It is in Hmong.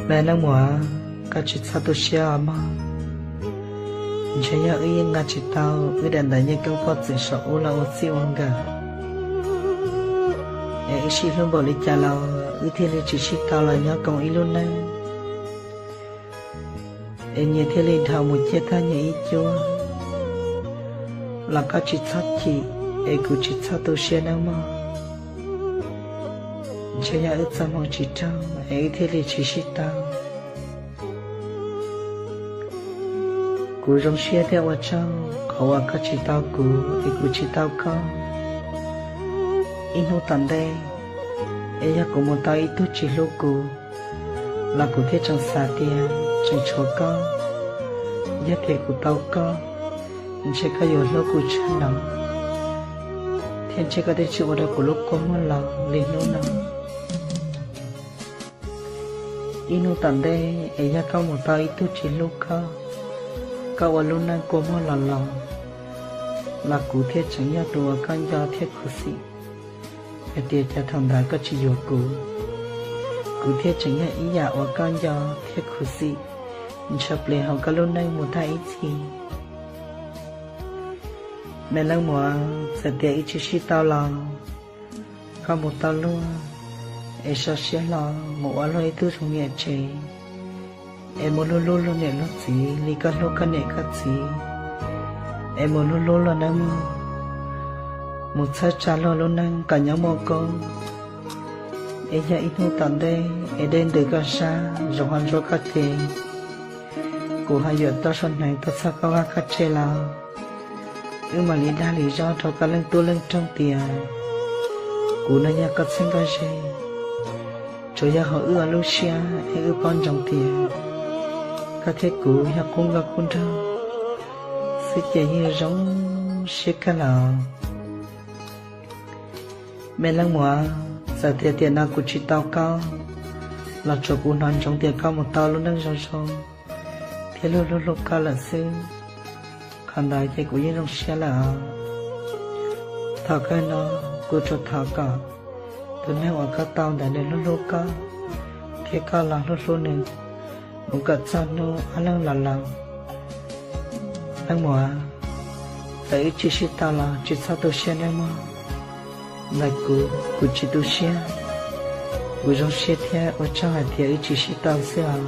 Me leej muam, koj tsis txhob tu siab os mog. Ntshe yog wb yeej nqa tsis tau wb daim ntawv nyej koob poj txwm saum ub los ua txij ua nkawm, es wb sib hlub npaum li cas los wb thiaj li tsis sib tau los nyob koom ib lub neej, es nyias thiaj li dhau mus ciaj tag nyias ib cuab. Los koj tsis txhob chim, es kuv tsis txhob tu siab nawb mog. Ntshe yog wb txoj hmoo tsis raug es wb thiaj li tsis sib tau. Kuv zoo siab thiab ua tsaug qhov uas koj tsis tau kuv es kuv tsis tau koj. Ib hnub tom ntej, es yog kuv mus tau ib tug tsis hlub kuv, los kuv thiaj tseem xav tias tseem tshuav koj. Yog tias kuv tau koj, ntshe koj yuav hlub kuv tshaj no, thiab ntshe koj twb tsis ua rau kuv lub kua muag los li hnub no. Ib hnub tom ntej es yog koj mus tau ib tug tsis hlub koj, koj ua lub neej kua muag los los, los kuv thiaj tseem yog tus uas koj nco thiab khuv xim, hais tias cas thaum ntawd koj tsis yuav kuv, kuv thiaj tseem yog ib yam uas koj nco thiab khuv xim ntshaw plig hauv koj lub neej mus tag ib txhis. Me leej muam, txawm tias wb tsis sib tau los, koj mus tau luag, es so siab hlo mus ua luag ib tug zoo niam tsev, es mus hlub hlub luag niam luag txiv li koj hlub koj niam koj txiv, es mus hlub hlub luag nawb mog. Mus txhawb tsa luag lub neej kom nyob muaj koob, es yog ib hnub tom ntej es dej ntws koj sab, zoov ho ntsuab koj ces, kuv ho yuav tau sab hneev tuaj txhawb koj vaj koj tse los, wb mam li dag li zog rau koj leej tub leej roog tias, kuv no yog koj txheeb koj ze. Tsuas yog hauv wb ob lub siab es wb paub ntsoov tias koj thiab kuv yog qub nkauj qub nraug xwb ces yeej zoo siab kawg lawm. Me leej muam, txawm tias tiam no kuv tsis tau koj, los tsuav kuv hnov ntsoov tias koj mus tau lub neej zoo zoo thiab luag hlub hlub koj lawm xwb. Qhov ntawd ces kuv yeej zoo siab lawm os. Thaum kawg no, kuv tsuas thov kom tus neeg uas koj tau ntawd nws hlub hlub koj, thiab koj los hlub hlub nws, mus kom txog hnub ob leeg los laus. Leej muam, txawm wb tsis sib tau los tsis txhob tu siab nawb mog. Ntawm kuv, kuv tsis tu siab. Kuv zoo siab thiab ua tsaug hais tias wb tsis sib tau xwb os.